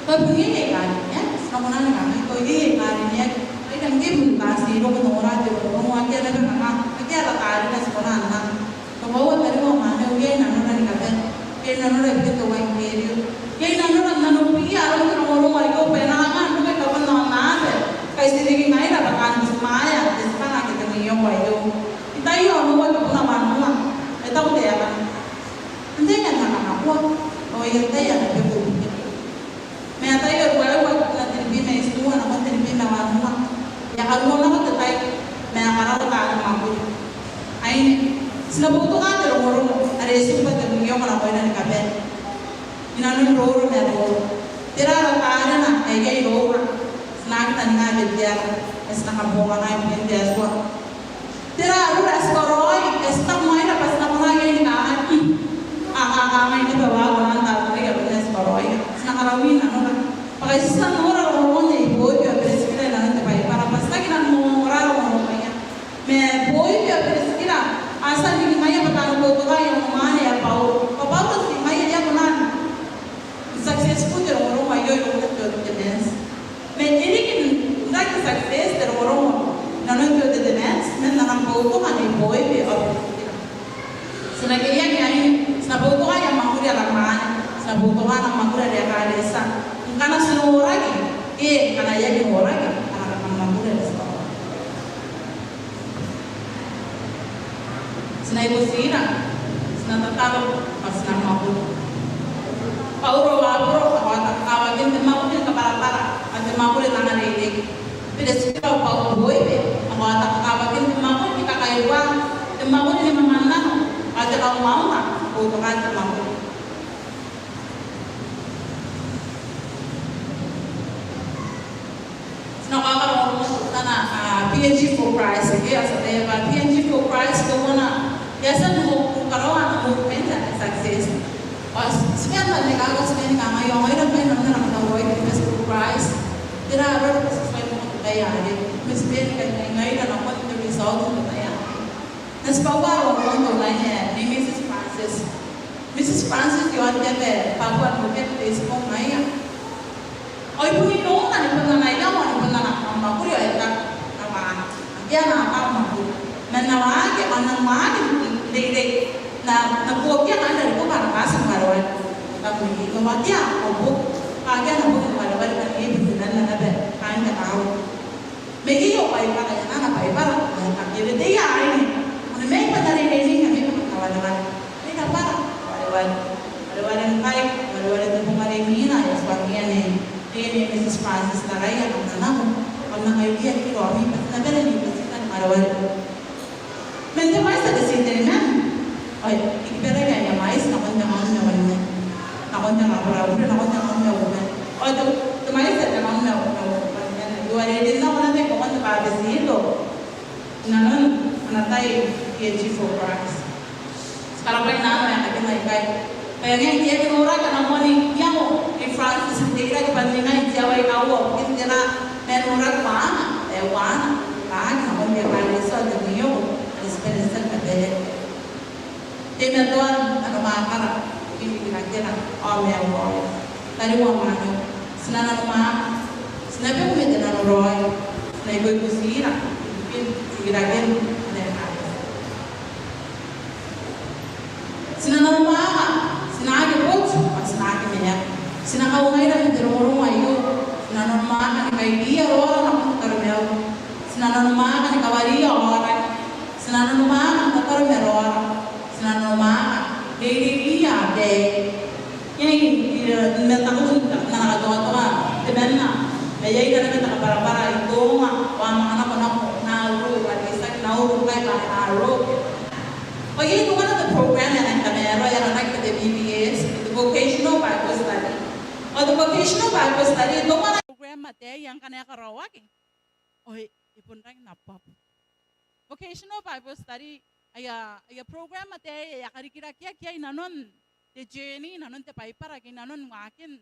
Tao bon iai aika a rineaki, ti na kona ni kangai, tao iai aika a rineaki. Ai ngke bon ti a tii roko n ongora te rongorongo, akea naba kanga, akea ara tarina ti kona n anga. Koaua tariu ao mwaneu, iai nanora ni kabane, iai nanora ibukin te euangkerio. Iai nanora n nanouia aron te rongorongo aio bwa e na kanga n roko i kabon aonnaba, ngkai ti riki ngaira bwa taan butimwaea te tibwanga ake te mwioko aio. I taia onoua kibuna wanua, e taku te aekana, antai ae na kanakoa? Ao I ataia ae na beku ibukin. Ma ataei ae ruaiwa, kibuna tenibwi ma itiua nakon tenibwi ma wanua, e a karuoa nako te tai, ma e a karaoa taani mwakuri. Aine, ti na boutoka te rongorongo are e tibwa te mwioko nakoina ni kabane. inanon rooro ma rooro. Tera ara tarena ae iai iroura? Ti na aki taninga bwa tera, ma ti na kabonganai ibukin te Atua. Tera arora ae ti karaoi, ae ti taku ngaira bwa ti na kona iai ni kangai, "Mm, a, a, a, kangai naba, ao a kona n tarai aron ae ti karaoia." Ti na karaoi nanora. Bwa ngkai ti na nora rongorongon Nei Boibe ao Biritikira inanon te Baibara, bwa ti aki nang ongora rongorongoia. Ma Boibe ao Biritikira a tia n riki ngaia bwa taani boutoka i aon mwaane ae Bauro. Bwa Bauro ti ngaia ae kona n successful te rongorongo aio inanon te Old Testament. Ma e riki n aki success te rongorongo inanon te Old Testament man ana boutoka Nei Boibe ao Biritikira. Ti na keiaki aine, ti na boutoka aia mwakuri ara mwaane, ti na boutoka ana mwakuri ara ekaretia. Ngkana ti noraki, ke ngkana e aki noraki ana mwakuri ara ekaretia. Ti na ikotira, ti na tataro, ao ti na mwakuri. Bauro ao Aboro a kaota kakawakin te mwakuri ni kabwarabwara, ao te mwakuri n angareirei. Biritikira ao Boibe a kaota kakawakin te mwakuri ni kakairua, te mwakuri ni mamannano, ao te kaungaunga, boutokaan te mwakuri. Ti na kaokoro moa ana, a, P N G for Christ, ke a tia n taekinna P N G for Christ, teuana, e a tia n karaoa ana movement ae success. Ao ti bane ni kangai, ti bane ni kangai, ao ngaira bwa e na mena n katauraoi te P N G for Christ. Tera arora ae ti tuai moa n taekinna, ma ti bane ni kangai, ngaira nakon te result n taekinna. N na tibwa rongorongo n taekinna, Nei Mrs Francis. Mrs Francis, e a tia n taekinna, Papua New Guinea, te isi bong ngaia. Ao e boni noora ni bon ana iango, ni bon ana mwakuri ao e taku, "N na waaki, akea ana mwakuri. Ma N na waaki, ao N na waaki n reirei. N na, N na buokia kaain rarikiko bwa a na bati ni wareware." E taku, "N na waaki, ao buoka, akea ana buoka ni wareware, kanga e bon temanna naba kaain te kaaro." Ma iai au Baibara, e a nang Baibara, ao e taku, "Ke e teia aine? Ko na mena bwa N na reirei, N na mena bwa N na wareware." Ai kabwara, wareware. Wareware ngkai, wareware te bong are imwina, e a tuangia Nei, Nei Mrs Francis taraia, ao e nako, "Kam na kairia kiro ami, bwa ti na bane ni ikotira ni wareware." Man te mwaiti are ti tei man, ao e kiberaki aia mwaiti nakon te ngaun ma uoman. Nakon te ngaun ma uoman. Ao te, te mwaiti ae te ngaun ma uoman. Ao are e rin nako naba i buakon te bwabetito inanon ana tai P N G for Christ. Ti karabwaina naba ae kakinai ikai. Bwa e ngae ngke e aki noraki ana moan iango Nei Francis n teirake bwa n ningai te aoa ae kaua, ibukin tera, ma e noraki waana, e waana, waaki nakon te ekaretia ao te mwioko are ti bane n tia ni kabaeaki. Teimatoan nanomwaakara, ibukin rikirakera ao maiuraoira. Tariu ao mwaneu, ti na nanomwaaka, ti na beku ma te nanoraoi, ti na ikoikotira ibukin rikiraken ana ekaretia. Ti na nanomwaaka, ti na aki boti, ao ti na aki meea. Ti na kaungaira man te rongorongo aio. Ti na nanomwaaka ni kairiia raora nakon te taromauri. Ti na nanomwaaka ni kawariia aoraki. Ti na nanomwaaka n tataro ma raora. Ti na nanomwaaka n reireiia ataei. Iai, e, n na taku n na, n na katoatoa temanna. Ma iai naba te kabwarabwara i Tonga, ao a manga nakonako Nauru, ao te tia Nauru ngkai bwa Nauru. Ao iai teuana te program ae nang tamaroa, e aranaki bwa te V B S, te Vocational Bible Study. Ao te Vocational Bible Study, teuana program ataei ngkana e karaoaki, ao e bon rangi n abwabu. Vocational Bible Study, aia, aia program ataei ae a karikirakeaki iai inanon te journey, inanon te Baibara, ke inanon waakin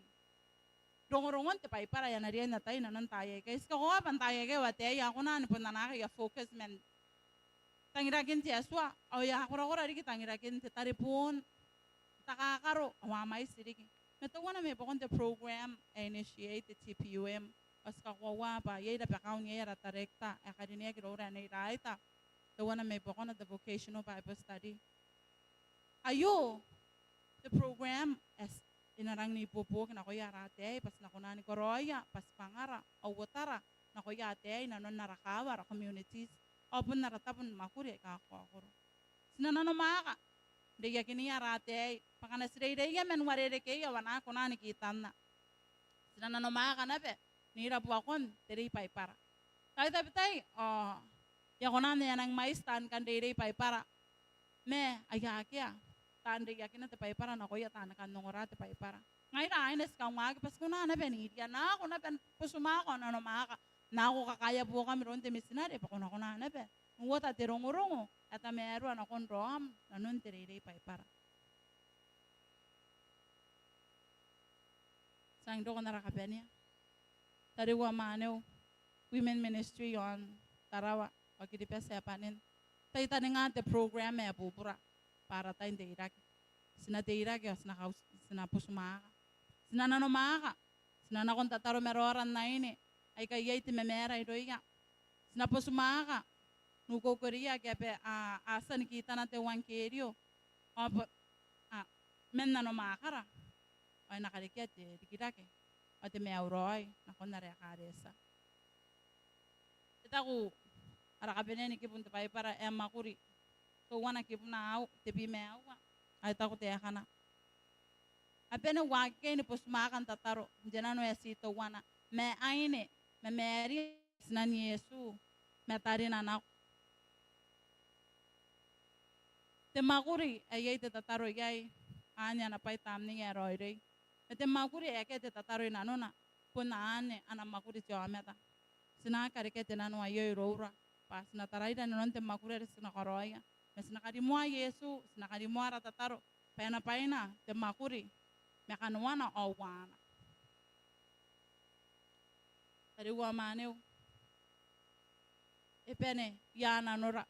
rongorongon te Baibara ae a na riai n atai inanon taai aikai. Ti kakoaua bwa n taai aikai ao ataei a kona ni bon anaaki aia focus man tangirakin te Atua, ao e a korakora riki tangirakin te tareboon, takakaro, ao a mwaiti riki. Ma teuana mai buakon te program ae initiate te T P U M, ao ti kakoaua bwa iai rabakaun iai ara director ae karineaki iroura Nei Raita, teuana mai buakona te Vocational Bible Study. Aio te program ae e na rangi n ibuobuoki nakoia ara ataei, bwa ti na kona ni karaoia, bwa tibwangara ao uotara nakoia ataei inanon ara kaawa, ara communities, ao bon ara tabo ni mwakuri aika kakaokoro. Ti na nanomwaaka n reiakiniia ara ataei, bwa ngkana ti reireia man uarerekeia ao a na aki kona ni kitanna. Ti na nanomwaaka naba n ira buakon te rei Baibara. Tao tabetai ao e a kona n ae a nang mwaiti taan kan reirei Baibara, ma aia akea taan reiakina te Baibara nakoia taani kan ongora te Baibara. Ngaira aine ti kaungaaki bwa ti kona naba n iria, nako naba n botumwaaka ao nanomwaaka, nako kakaea buokami iroun te mitinare bwa ko na kona naba n uota te rongorongo ae tamaroa nakon raom nanon te reirei Baibara. Ti a roko n ara kabanea. Tariu ao mwaneu, Women Ministry iaon Tarawa ao Kiribati ae bwanin, tai taninga te program ae bubura bwa ara tai n teirake. Ti na teirake ao ti na kau-, ti na botumwaaka. Ti na nanomwaaka. Ti na nako n tataro ma raora n aine aika iai te mamaara irouia. Ti na botumwaaka n ukoukoria ake a bia, a, a tia ni kitana te euangkerio ao bwa, a, man nanomwaakara ao e na karekea te rikirake ao te maiuraoi nakon ara ekaretia. E taku ara kabanea ni kibun te Baibara ae Mwakuri teuana kibuna aua, tebwi ma aua, ao e taku taekana: A bane uakekei ni botumwaaka n tataro n te nano ae ti teuana ma aine ma Maria tinan Iesu ma tarina nako. Te mwakuri ae iai te tataro iai anne ana bwai tamnei ae raoiroi. Ma te mwakuri ae akea te tataro i nanona bon anne ana mwakuri te aomata. Ti na aki karekea te nano aio iroura bwa ti na taraira inanon te mwakuri are ti na karaoia. Ma ti na karimoa Iesu, ti na karimoa ara tataro bwa e na bwaina te mwakuri ma kanoana ao uaana. Tariu ao mwaneu, e bane ia nanora.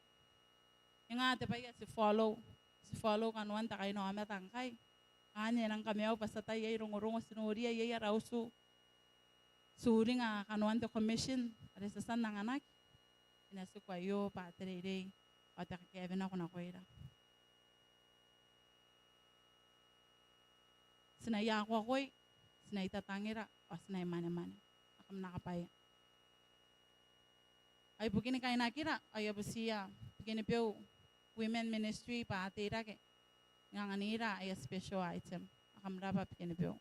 E nga te bwai ae ti follow, ti follow kanoan te kainaomata ngkai? Anne e nang kamaiu bwa ti ataia iai rongorongo, ti noria iai ara utu, ti uringa kanoan te commission are ti a tia n anganaki. E na tiku aio bwa te reirei ao te kakaewenako nakoira. Ti na iakoakoi, ti na itatangira ao ti na imwanemwane. Kam na kabwaia. Ao ibukin kainakira ao I a butiia Bikenibeu Women Ministry bwa a teirake n anganira aia special item. Kam rabwa Bikenibeu.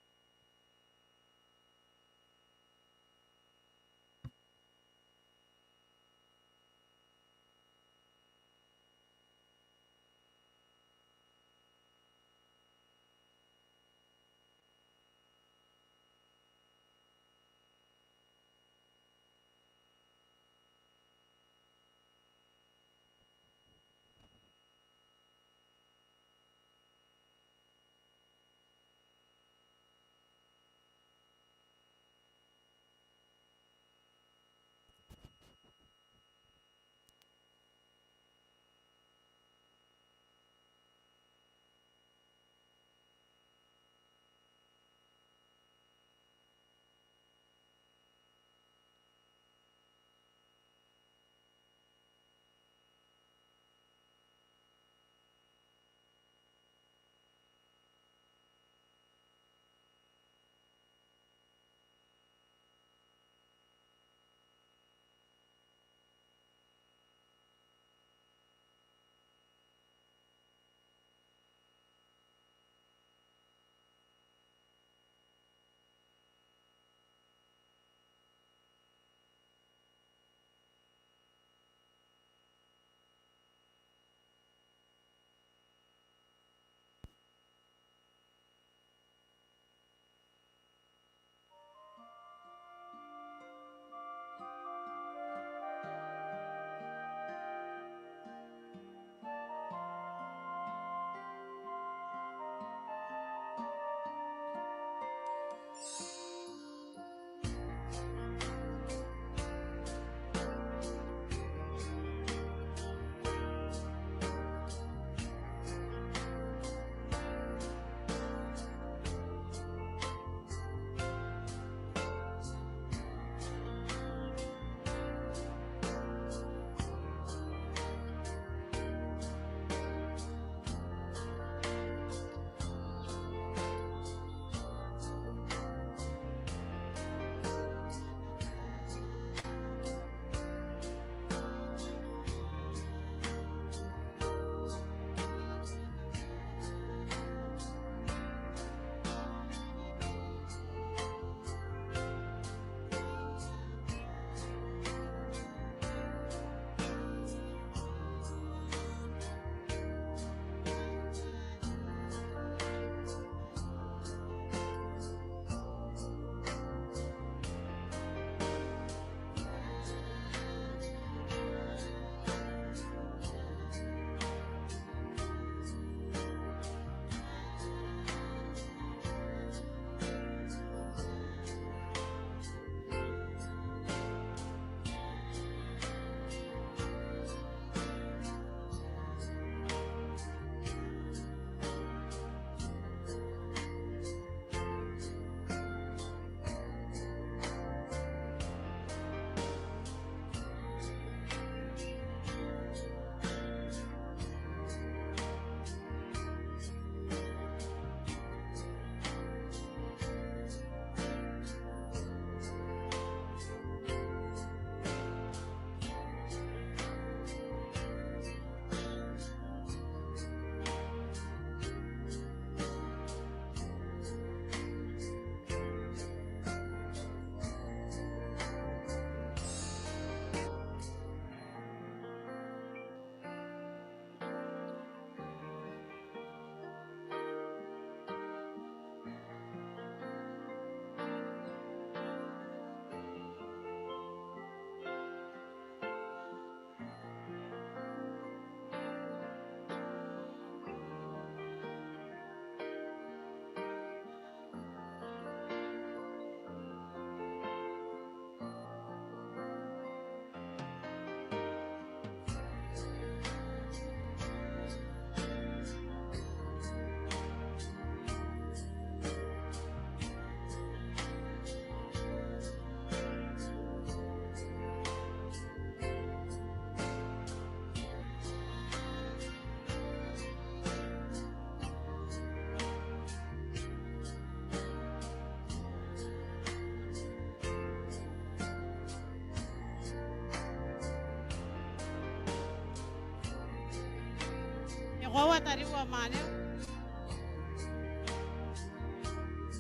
Koaua tariu ao mwaneu.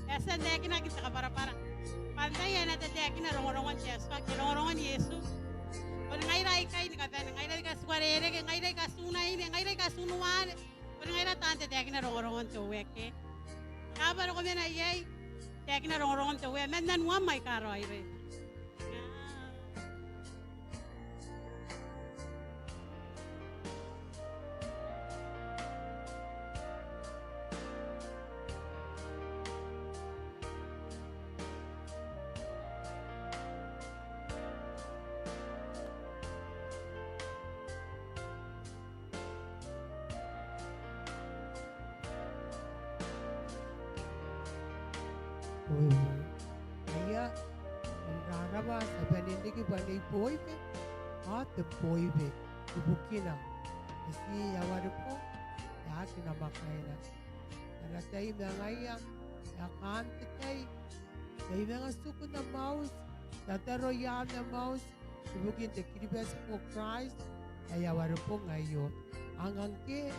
E a tia n taekinaki n te kabwarabwara bwa antai ae na tataekina rongorongon te Atua ke rongorongon Iesu. Bon ngaira aikai ni kabane, ngaira aika ti uarereke, ngaira aika ti unaine, ngaira aika ti unuaane. Bon ngaira taan tataekina rongorongon te Uea ke. Kaabwa roko mena iai, taekina rongorongon te Uea man nanuam aika raoiroi. Ngaia, n rarabwa ti a bane n riki bwa Nei Boibe, ao te Boibe ibukina. E ti aua ribong, e aki namwakaina. Ara tai ma ngaia, e a kaan te tai, tai ma ngaia, tiku n am auti, tataro i aan am auti, ibukin te Kiribati for Christ ae aua ribong aio. Angange,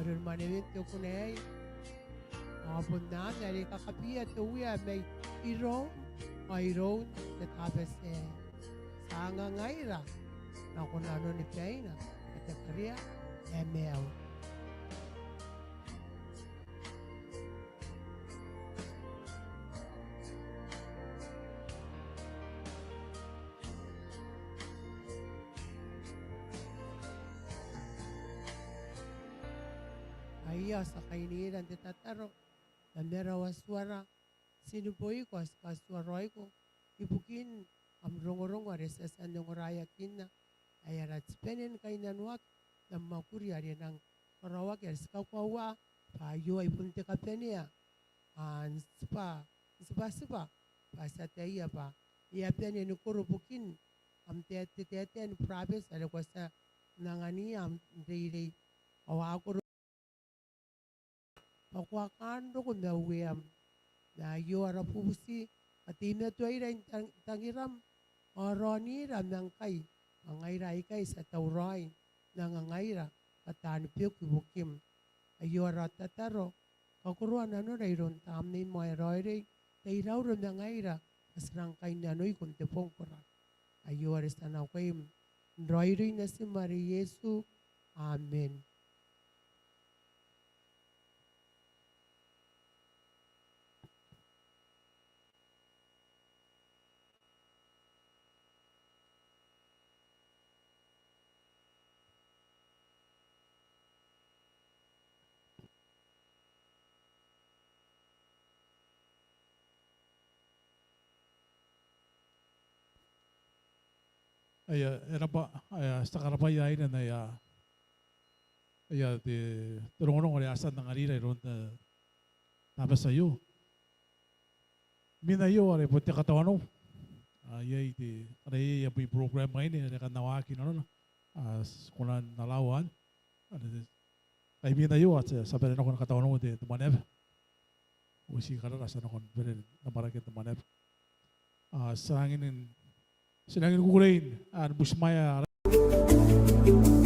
aron mwanewen te kuna aei. Ao bon anne are e kakabaia te Uea mai iroum ao iroun te Tabati aei. Ti a anga ngaira nakon nanon baina ma te karea ae maiu. Aia, ti a kainira n te tataro, ma marawa tuara, ti neboiko, ti katuaraoiko ibukin am rongorongo are ti a tia n ongoraeakinna, ae ara ti bane ni kainnanoaki n am mwakuri are e nang karaoaki, are ti kakoaua bwa aio ai bon te kabanea, a, n tibwa, n tibwatibwa, bwa ti ataia bwa e a bane ni koro ibukin am tae-, te taetae ni burabeti are ko a tia n anganiia n reirei. Ao a koro bwa ko a kaan roko ma ueam. Ma aio ara bubuti, bwa teimatoaira n tang-, tangiram, ao raonira ma ngkai, bwa ngaira aikai ti a tauraoi n anga ngaira bwa taani beku ibukim. Aio ara tataro, kakoroa nanora iroun Tamneim ae raoiroi, tai rauro ma ngaira, bwa ti nang kainnanoiko n te bong korakora. Aio are ti a nakoim n raoiroi natim are Iesu. Amen. Aia, e rabwa, aia, ti a karabwaia aine n aia, aia, te, te rongorongo are a tia n anganira iroun te, Tabati aio. Imwin aio are bon te katawanou. A, iai te, are iai abwi program aine are kam na waaki nanona. A, ti kona n allow anne. Are, kai imwin aio, a, ti a, ti a bane nako ni katawanou te, te Mwaneaba. Ao ti karara ti a nako ni bane n amwarake n te Mwaneaba. A, ti a rangi n, ti a rangi ni kukurei n, a, ni butimwaea ara